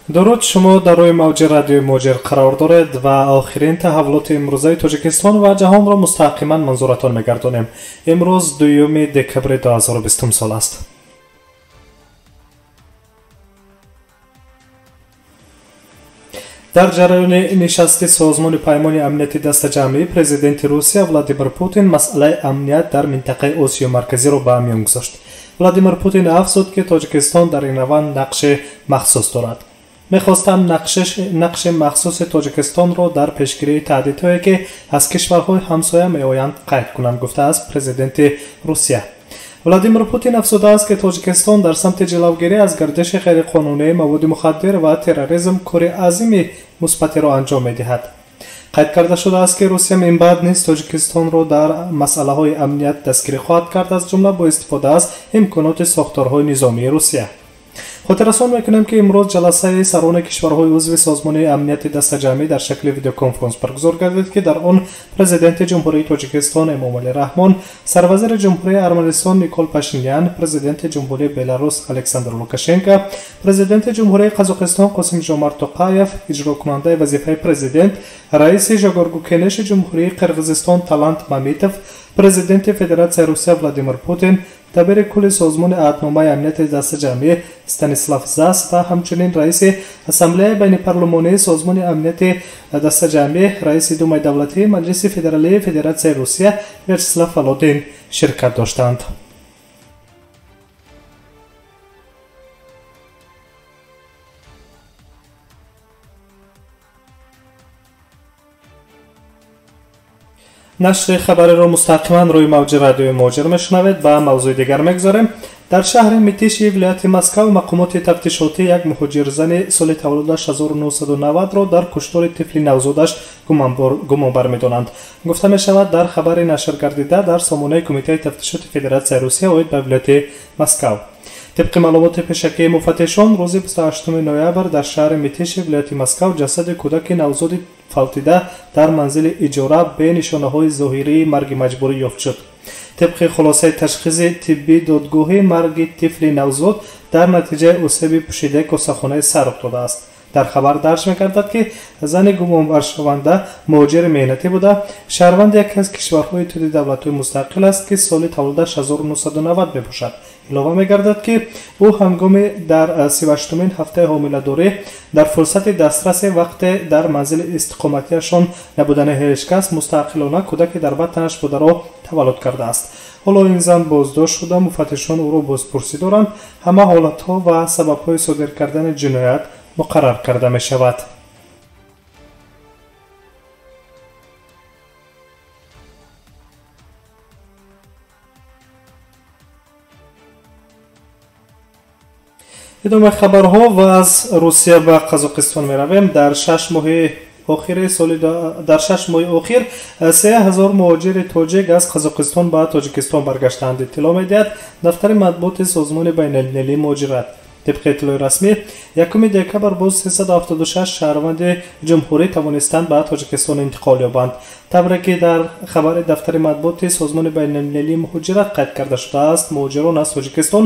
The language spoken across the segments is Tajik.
Дуруд, шумо дар рӯи мавҷи радиои Муҳоҷир қарор доред ва охирин таҳаввулоти имрӯзаи Тоҷикистон ва ҷаҳонро мустақиман манзуратон мегардонем. Имрӯз 2 декабри 2020 сол аст. Дар ҷараёни нишасти Созмони Паймони Амнияти Дастаҷамъӣ президенти Русия Владимир Путин масъалаи амният дар минтақаи Осиёи Марказиро ба миён гузошт. Владимир Путин афзуд, ки Тоҷикистон дар ин раванд нақши махсус дорад. Мехостам нақши махсуси Тоҷикистонро дар пешгирии таҳдидҳое, ки аз кишварҳои ҳамсоя меоянд, қайд кунам, гуфтааст президенти Русия. Владимир Путин афзудааст, ки Тоҷикистон дар самти ҷилавгирӣ аз гардиши ғайриқонунии маводи мухаддир ва терроризм кори азими мусбатеро анҷом медиҳад. Қайд карда шудааст, ки Русия минбаъд низ Тоҷикистонро дар масъалаҳои амният дастгирӣ хоҳад кард, аз ҷумла бо истифода аз имконоти сохторҳои низомии Русия. Хотиррасон мекунем, ки имрӯз ҷаласаи сарони кишварҳои узви Созмони Амнияти Дастаҷамъӣ дар шакли видеоконференс баргузор гардид, ки дар он президенти Ҷумҳурии Тоҷикистон Эмомалӣ Раҳмон, сарвазири Ҷумҳурии Арманистон Никол Пашинян, президенти Ҷумҳурии Беларус Александр Лукашенко, президенти Ҷумҳурии Қазоқистон Қосимжомарт Тоқаев, иҷрокунандаи вазифаи президент, раиси Жогорку Кенеши Ҷумҳурии Қирғизистон Талант Мамитов, президенти Федератсияи Русия Владимир Путин, дабири кулли Созмони Аҳдномаи Амнияти Дастаҷамъӣ Станислав Зас ва ҳамчунин раиси Ассамблеяи байнипарлумонии Созмони Амнияти Дастаҷамъӣ, раиси Думаи давлатии Маҷлиси Федералии Федератсияи Русия Вячеслав Володин ширкат доштанд. Нашри хабариро мустақиман рӯи мавҷи радиои Муҳоҷир мешунавед. Ба мавзӯи дигар мегузарем. Дар шаҳри Митиши вилояти Москав мақомоти тафтишотӣ як муҳоҷирзани соли таваллудаш 1990-ро дар куштори тифли навзодаш гумонбар медонанд. Гуфта мешавад дар хабари нашргардида дар сомонаи Кумитаи тафтишоти Федератсияи Русия оид ба вилояти Москав. Тибқи маълумоти пешакии муфаттишон, рӯзи 28 ноябр дар шаҳри Митиши вилояти Москав ҷасади кӯдаки навзоди фавтида дар манзили иҷора бе нишонаҳои зоҳирии марги маҷбурӣ ёфт шуд. Тибқи хулосаи ташхиси тиббии додгоҳӣ, марги тифли навзод дар натиҷаи осеби пӯшидаи косахонаи сар рух додааст. Дар хабар дарҷ мегардад, ки зани гумонбаршаванда муҳоҷири меҳнатӣ буда, шаҳрванди яке аз кишварҳои Иттиҳоди Давлатҳои Мустақил аст, ки соли таваллудаш 1990 мебошад. Илова мегардад, ки ӯ ҳангоми дар 38-умин ҳафтаи ҳомиладорӣ дар фурсати дастраси вақте дар манзили истиқоматиашон набудани ҳеҷ кас мустақилона кӯдаки дар батнаш бударо таваллуд кардааст. Ҳоло ин зан боздошт шуда, муфаттишон ӯро бозпурсӣ доранд. Ҳама ҳолатҳо ва сабабҳои содир кардани ҷиноят муқаррар карда мешавад. Идомаи хабарҳо ва аз Русия ба Қазоқистон меравем. Дар 6 моҳи охири соли дар 6 моҳи охир 3000 муҳоҷири тоҷик аз Қазоқистон ба Тоҷикистон баргаштаанд, иттилоъ медиҳад дафтари матбуоти Созмони байналмилалии муҳоҷират. Тибқи иттилои расмӣ, 1 декабр боз 376 шаҳрванди ҷумҳурӣ тавонистанд ба Тоҷикистон интиқол ёбанд. Тавре ки дар хабари дафтари матбуоти Созмони байналмилалии муҳоҷират қайд карда шудааст, муҳоҷирон аз Тоҷикистон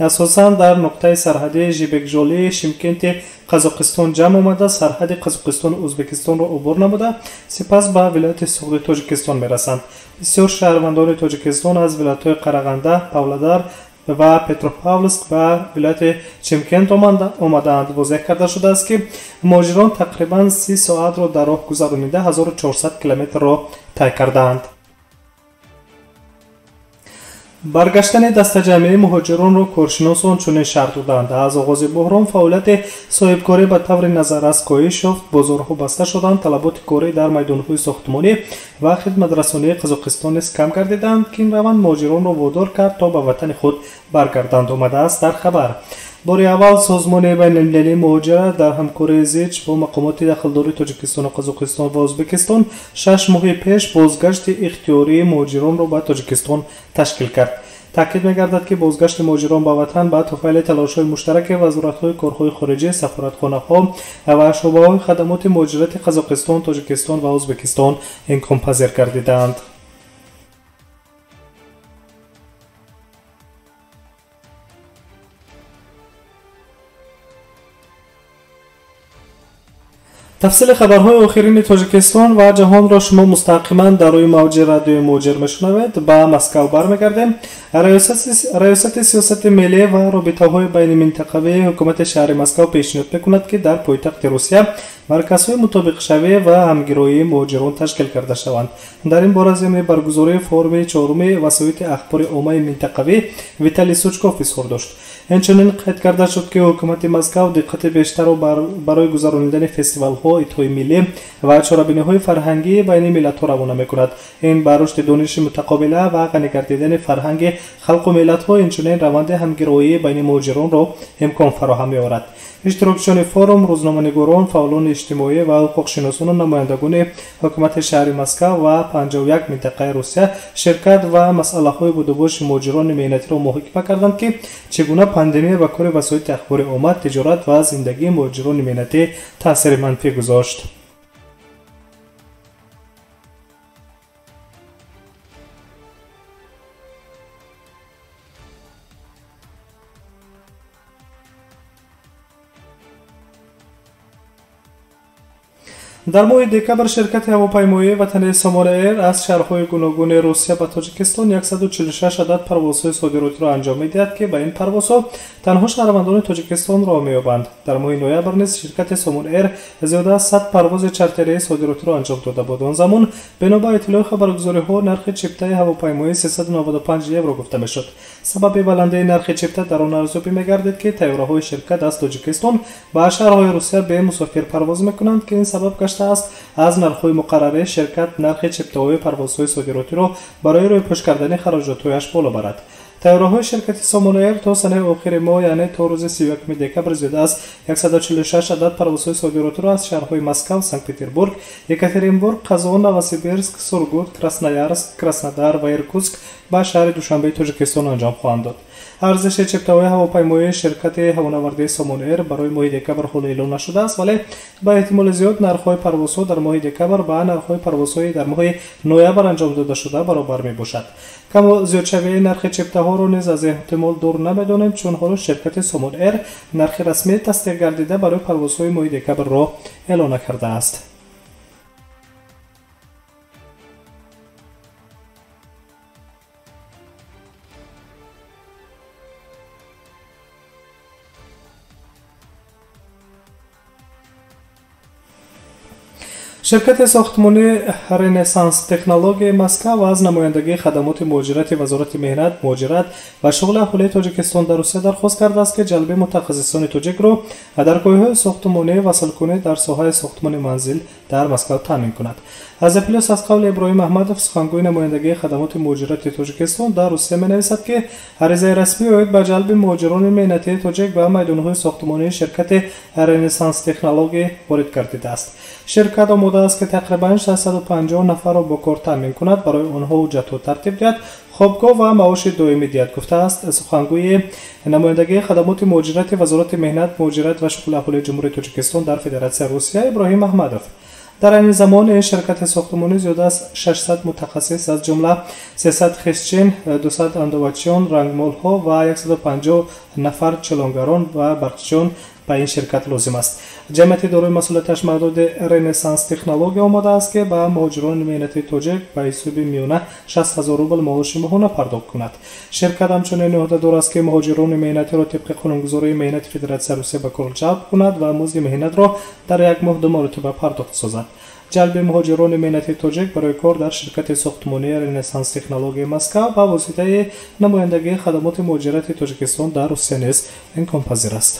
асосан дар нуқтаи сарҳадии Жибекжолии Шимкенти Қазоқистон ҷамъ омада, сарҳади Қазоқистону Ӯзбекистонро убур намуда, сипас ба вилояти Суғди Тоҷикистон мерасанд. Бисёр шаҳрвандони Тоҷикистон аз вилоятҳои Қарағанда, Павлодар ва Петропавловск ба вилояти Чимкент омадаанд. Возеҳ карда шудааст, ки муҳоҷирон тақрибан 30 соатро дар роҳ гузаронида 1400 километрро тай кардаанд. Баргаштани дастаҷамъии муҳоҷиронро коршиносон чунин шарт доданд. Аз оғози буҳрон фаъолияти соҳибкорӣ ба таври назаррас коҳиш ёфт, бозорҳо баста шуданд, талаботи корӣ дар майдонҳои сохтмонӣ ва хидматрасонии Қазоқистон низ кам гардиданд, ки ин раванд муҳоҷиронро водор кард то ба ватани худ баргарданд, омадааст дар хабар. Бори аввал Созмони байналмилалии муҳоҷират дар ҳамкории зич бо мақомоти дахлдори Тоҷикистону Қазоқистон ва Ӯзбекистон 6 моҳи пеш бозгашти ихтиёрии муҳоҷиронро ба Тоҷикистон ташкил кард. Таъкид мегардад, ки бозгашти муҳоҷирон ба ватан ба туфайли талошҳои муштараки вазоратҳои корҳои хориҷӣ, сафоратхонаҳо ва шӯъбаҳои хадамоти муҳоҷирати Қазоқистон, Тоҷикистон ва Ӯзбекистон имконпазир гардидаанд. Тафсили хабарҳои охирини Тоҷикистон ва ҷаҳонро шумо мустақиман дар рӯи мавҷи радиои Муҳоҷир мешунавед. Ба Москав бармегардем. Раёсати сиёсати миллӣ ва робитаҳои байниминтақавии ҳукумати шаҳри Москав пешниҳод мекунад, ки дар пойтахти Русия марказҳои мутобиқшавӣ ва ҳамгироии муҳоҷирон ташкил карда шаванд. Дар ин бора зимни баргузории форуми чоруми васоити ахбори оммаи минтақавӣ Виталий Сучков изҳор дошт. Инчунин қайд карда шуд, ки ҳукумати Москав диққати бештарро барои гузаронидани фестивалҳо, идҳои миллӣ ва чорабиниҳои фарҳангии байни миллатҳо равона мекунад. Ин ба рушди дониши мутақобила ва ғанӣ гардидани фарҳанги халқу миллатҳо, инчунин раванди ҳамгироии байни муҳоҷиронро имкон фароҳам меорад. Иштирокчиёни форум, рӯзноманигорон, фаъолони иҷтимоӣ ва ҳуқуқшиносону намояндагони ҳукумати шаҳри Москав ва 51 минтақаи Русия ширкат ва масъалаҳои будубоши муҳоҷирони меҳнатиро муҳокима карданд, ки чӣ гуна пандемия ба кори васоити ахбори омма, тиҷорат ва зиндагии муҳоҷирони меҳнатӣ таъсири манфӣ гузошт. Дар моҳи декабр ширкати ҳавопаймоии ватании Сомон Эйр аз шаҳрҳои гуногуни Русия ба Тоҷикистон 146 адад парвозҳои содиротиро анҷом медиҳад, ки ба ин парвозҳо танҳо шаҳрвандони Тоҷикистон роҳ меёбанд. Дар моҳи ноябр низ ширкати Сомон Эйр зиёда аз 100 парвози чартерии содиротиро анҷом дода буд. Он замон бино ба иттилои хабаргузориҳо нархи чиптаи ҳавопаймоӣ 395 евро гуфта мешуд. Сабаби баландии нархи чипта дар он арзёбӣ мегардид, ки тайёраҳои ширкат аз Тоҷикистон ба шаҳрҳои Русия бемусофир парвоз мекунанд, ки ин сабаб гашта аст аз нархҳои муқаррарии ширкат нархи чиптаҳои парвозҳои содиротиро барои рӯйпӯш кардани хароҷотҳояш боло барад. Тайёраҳои ширкати Сомон Эйр то санаи охири моҳ, яъне то рӯзи 31 декабр, зиёда аз 146 адад парвозҳои содиротиро аз шаҳрҳои Москав, Санкт-Петербург, Екатеринбург, Қазон, Новосибирск, Сургут, Красноярск, Краснодар ва Иркутск ба шаҳри Душанбеи Тоҷикистон анҷом хоҳанд дод. Арзиши чиптаҳои ҳавопаймоии ширкати ҳавонавардии Сомон Эйр барои моҳи декабр ҳоло эълон нашудааст, вале ба эҳтимоли зиёд нархҳои парвозҳо дар моҳи декабр ба нархҳои парвозҳои дар моҳи ноябр анҷом додашуда баробар мебошад. Каму зиёдшавии нархи чиптаҳоро низ аз эҳтимол дур намедонем, чун ҳоло ширкати Сомон Эйр нархи расмӣ тасдиқ гардида барои парвозҳои моҳи декабрро эълон накардааст. Ширкати сохтмонии Ренессанс Технологияи Москав аз намояндагии хадамоти муҳоҷирати Вазорати меҳнат, муҳоҷират ва шуғли аҳолии Тоҷикистон дар Русия дархост кардааст, ки ҷалби мутахассисони тоҷикро дар корҳои сохтмонӣ васлкунӣ дар соҳаи сохтмони манзил дар Москав таъмин кунад. Азия Плюс аз қавли Иброҳим Аҳмадов, сухангӯи намояндагии хадамоти муҳоҷирати Тоҷикистон дар Русия менависад, ки аризаи расмӣ оид ба ҷалби муҳоҷирони меҳнатии тоҷик ба майдонҳои сохтмонии ширкати Ренессанс Технология ворид гардидааст. Ширкат омода аст, ки тақрибан 650 нафарро бо кор таъмин кунад, барои онҳо ҳуҷҷатҳо тартиб диҳад, хобгоҳ ва маоши доимӣ диҳад, гуфтааст сухангӯи намояндагии хадамоти муҳоҷирати Вазорати меҳнат, муҳоҷират ва шуғли аҳолии Ҷумҳурии Тоҷикистон дар Федератсияи Русия Иброҳим Аҳмадов. Дар айни замон ин ширкати сохтмонӣ зиёда аз 600 мутахассис, аз ҷумла 300 хисчин, 200 андовачиён, рангмолҳо ва 150 нафар чилонгарон ва барқчиён ба ин ширкат лозим аст. Ҷамъияти дорои масъулияташ маҳдуди Ренессанс Технология омода аст, ки ба муҳоҷирони меҳнатии тоҷик ба ҳисоби миёна 60 000 рубл маоши моҳона пардохт кунад. Ширкат ҳамчунин ӯҳдадор аст, ки муҳоҷирони меҳнатиро тибқи қонунгузории меҳнати Федератсияи Русия ба кор ҷалб кунад ва музди меҳнатро дар як моҳ 2 маротиба пардохт созад. Ҷалби муҳоҷирони меҳнатии тоҷик барои кор дар ширкати сохтмонии Ренессанс Технологияи Москав ба воситаи намояндагии хадамоти муҳоҷирати Тоҷикистон дар Русия низ имконпазир аст.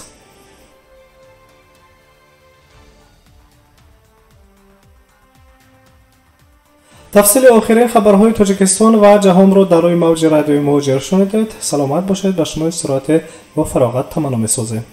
Тафсили охирин хабарҳои Тоҷикистон ва ҷаҳонро дар рӯи мавҷи радиои Муҳоҷир шунидед. Саломат бошед, ба шумо истироҳате бо фароғат таманно месозем.